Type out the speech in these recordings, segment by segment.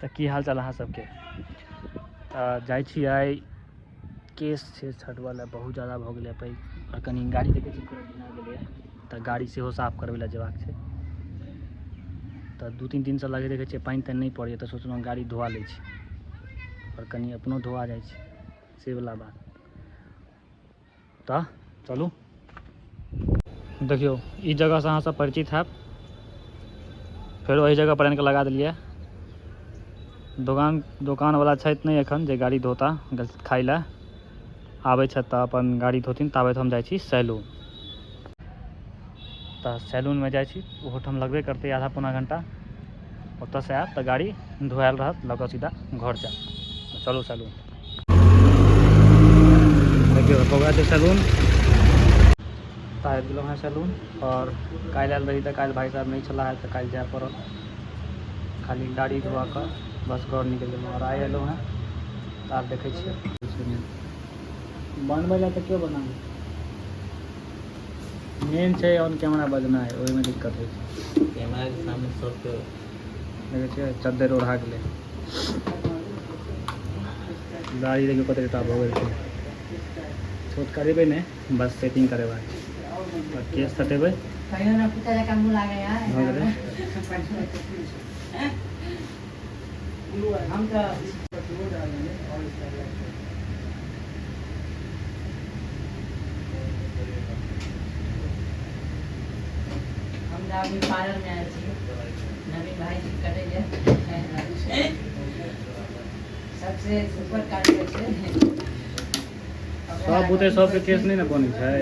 तऽ की हाल चाल अहाँ सबके। तऽ जाइ छी आइ केश छै छठवला, बहुत जादा भऽ गेलै पैघ, आओर कनि गाड़ी देखै छी पूरा घिना गेलैए, तऽ गाड़ी सेहो साफ करबै लए जेबाक छै। तऽ 2-3 दिनसँ लगै देखै छियै पानि तानि नहि पड़ैए, तऽ सोचलहुँ गाड़ी धोआ लै छी आओर कनि अपनो धोआ जाइ छै, से वला बात। तऽ चलू देखियौ ई जगहसँ अहाँ सब परिचित हैब, फेर ओहि जगह पर आनिकऽ लगा देलियै। दोकानवला छथि नहि एखन जे गाड़ी धोता, खाइ लए आबै छथि तऽ अपन गाड़ी धोथिन, ताबत हम जाइ छी सैलून। तऽ सैलूनमे जाइ छी, ओहोठाम लगबे करतै आधा पौना घण्टा, ओतऽसँ आयब तऽ गाड़ी धोआयल रहत, लऽ कऽ सीधा घर जायब। चलू सैलून। देखियौ बौआ छै सैलून। तऽ आबि गेलहुँ हेँ सैलून, आओर काल्हि आयल रही तऽ काल्हि भाइ साहब नहि छलाह, तऽ काल्हि जाय पड़ल, खाली गाड़ी धोआ कऽ बस घर निकलि गेलहुँ। आओर आइ एलहुँ हेँ तऽ आब देखै छियै। बनबै लए तऽ केओ बनाबै, मेन छै ऑन कैमरा बजनाइ, ओहिमे दिक्कत होइ छै। कैमरा के सामने सबके देखै छियै चद्दर ओढ़ा गेलै। दाढ़ी देखियौ कते टा भऽ गेल छै। छोट करेबै नहि, बस सेटिंग करेबाक छै। आओर केश सटेबै। कहियो ना कुत्ता जकाँ मुँह लागैया। भऽ गेलै। हम तऽ हम तऽ अभी पार्लर में आयल छी, नवीन भाई जी कटैया, सबसे सुपर काटै छै। सब बुते सबके केस नहि ने बनै छै,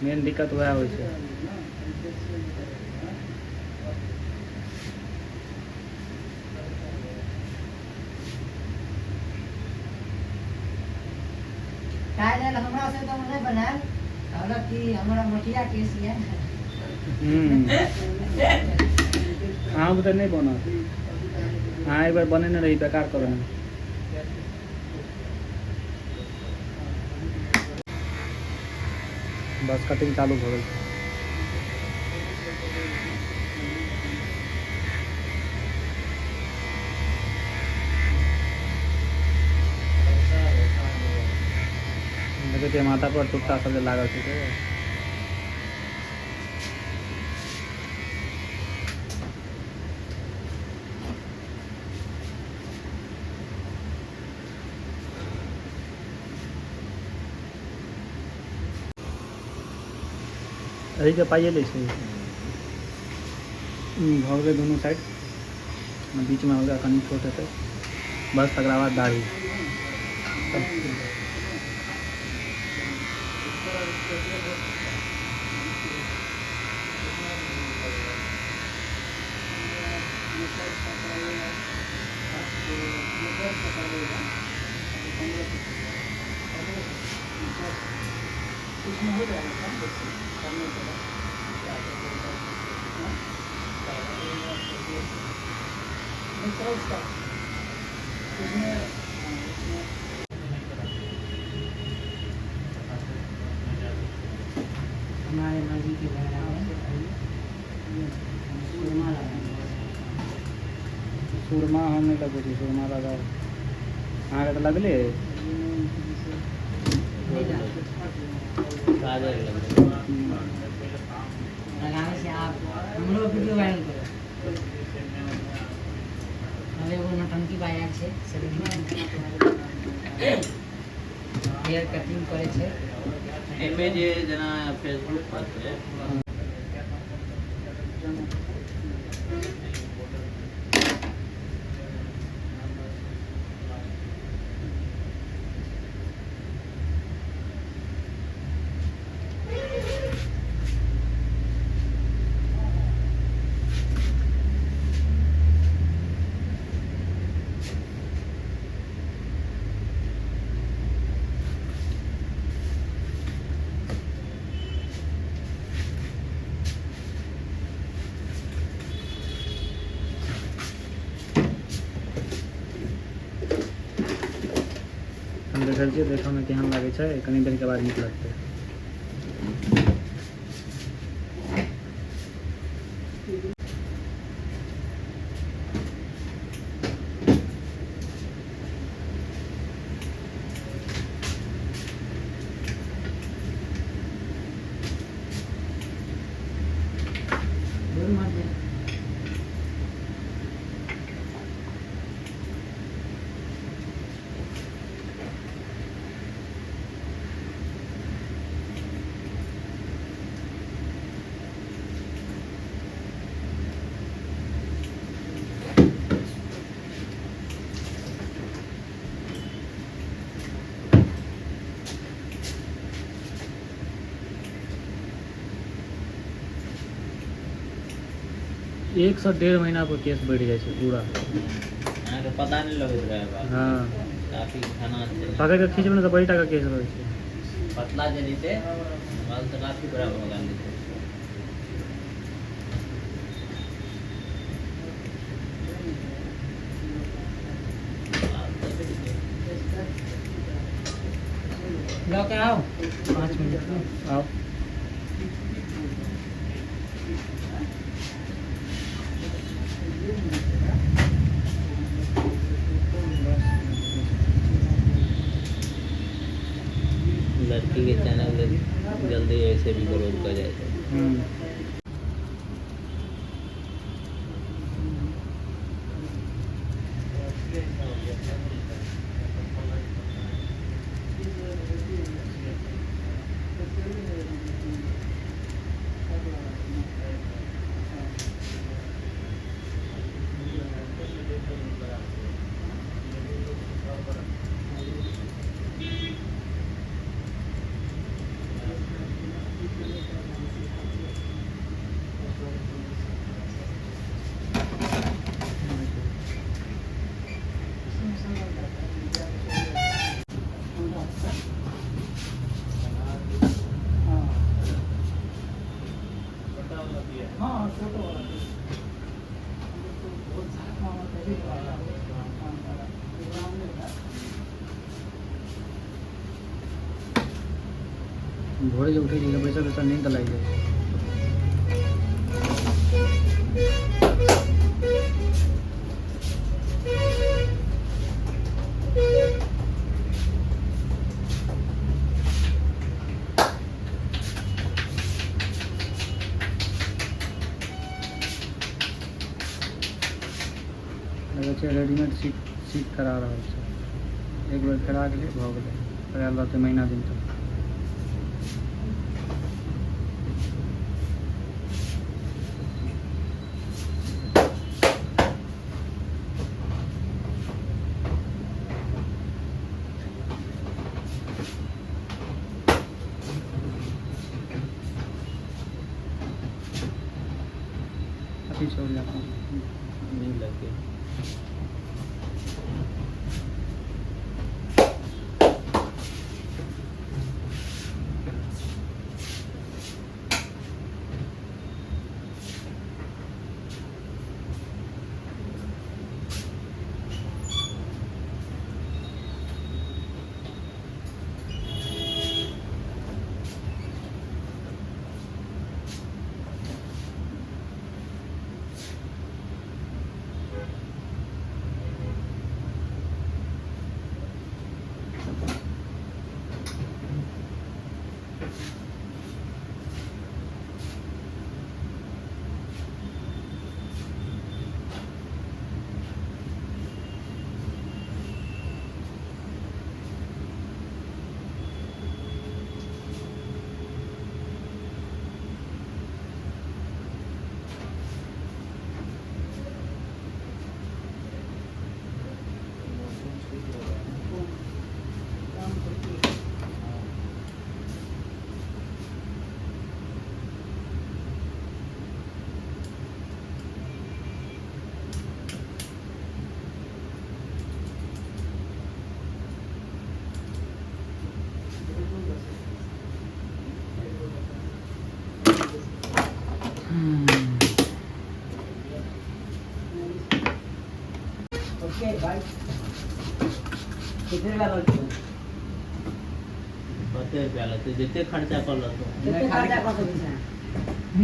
मेन दिक्कत वएह होइ छै। काल्हि आयल हमरा से तऽ नहि बनायल, कहलक कि हमरा मोटिया केस यऽ। अहाँ बुते नहि बनत, अहाँ एक बेर बनेने रही, बेकार कऽ देने। बस कटिंग चालू भऽ गेल। देखै छियै माथा पर टुक्का सब जे लागल छै से। एहिके पाइए लै छै। भऽ गेलै दुनू साइड, बीचमे हल्का कनि छोट हेतै बस, तकरा बाद दाढ़ी। हमारे मर्जी के लग रहा है सुरमा लगाएंगे। सुरमा हम नहि लगबै छी, सुरमा लगाउ अहाँके तऽ लगले। काजल लगलै। लगाबै से आप हमरो वीडियो वायरल करो। अब एगो नौटंकी बाज आयल छै सैलूनमे, हेयर कटिंग करै छै। एहिमे जे जेना फेसबुक पर छै। हम देखल छियै, देखऽमे केहन लागै छै, कनि देरके बाद नीक लगतै। 1 से 1.5 महीना पर केस बढ़ि जाइ छै पूरा। अहाँके पता नहि लगैत रहै बाल। हँ। काफी घना छै। पकड़ि कऽ खींचबै ने तऽ बड़ी टाका केस रहै छै। पतला जे रहितै बाल तऽ काफी बड़ा भऽ गेल रहितै। बाल तऽ बढ़ि गेल। लऽ के आउ 5 मिनट। आउ। लड़की के चैनल जल्दी ऐसे भी ग्रोथ कर जाइ छै। हाँ, छोटो वाला। भोरे जे उठै छी तऽ बैसल बैसल नींद लागि जाइ छै। लगै छै रेडीमेड सीट सीट करा रहल छै। एक बेर करा गेलै, भऽ गेलै, करायल रहतै महीना दिन तक। अथी छोड़ जाता हूँ। नींद लग गेल। ओके भाई, कितने रुपया लगतौ? कते रुपया लगतै? जते खर्चा कर लेतौ। कते खर्चा कऽ सकै छै?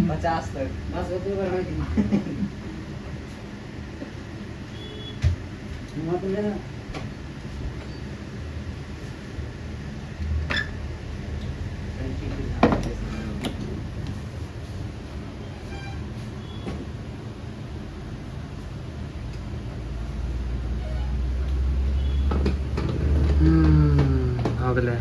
50 तक। बस ओतबे बढ़बै दिही। मतलब भऽ गेलै,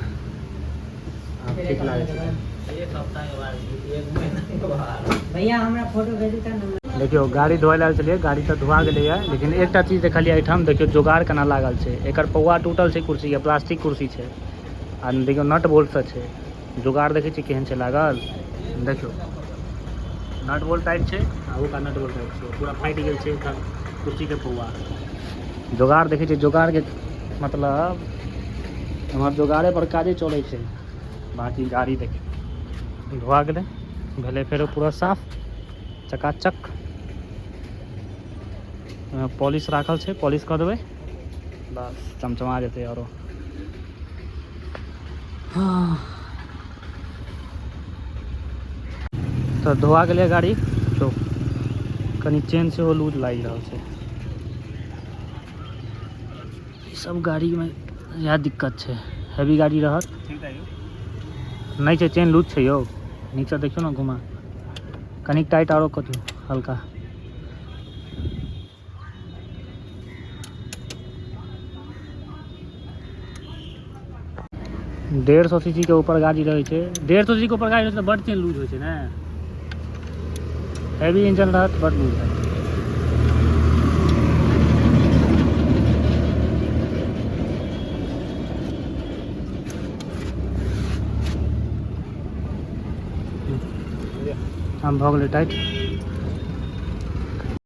आब ठीक लागै छै। एक हफ्ता के बाद, एक महीना के बाद। भैया, हमरा फोटो भेजू तऽ नंबर। देखियौ, गाड़ी धोए लए छलियै, गाड़ी तऽ धोआ गेलैए, लेकिन एकटा चीज देखलियै एहिठाम। देखियौ, जोगाड़ केना लागल छै। एकर पौआ टूटल छै कुर्सीके, प्लास्टिक कुर्सी छै आ देखियौ, नट बोल्टसँ छै। जोगाड़ देखै छियै केहन छै लागल। देखियौ, नट बोल्ट टाइट छै आ ओका नट बोल्ट टाइट छै, पूरा फाटि गेल छै एकर कुर्सीके पौआ। जोगाड़ देखै छियै, जोगाड़के मतलब एम्हर जोगाड़े पर काजे चलै छै। बाँकी गाड़ी देखियौ धोआ गेलै, भेलै फेरो पूरा साफ चकाचक। पॉलिश राखल छै, पॉलिश कऽ देबै, बस चमचमा जेतै। आरो हाँ, तऽ धोआ गेलै गाड़ी। चौ कनि चेन सेहो लूज लागि रहल छै। ई सब गाड़ीमे इएह दिक्कत छै, हैवी गाड़ी रहत नहि छै, चेन लूज छै यौ। नीचा देखियौ ने, घुमा कनि टाइट आरो कऽ दियौ हल्का। 150 सीसी के ऊपर गाड़ी रहै छै, 150 सीसी के ऊपर गाड़ी रहै छै तऽ बड्ड चेन लूज होइ छै ने। हैवी इंजन रहत बड्ड लूज रहत। हम भऽ गेलै टाइट।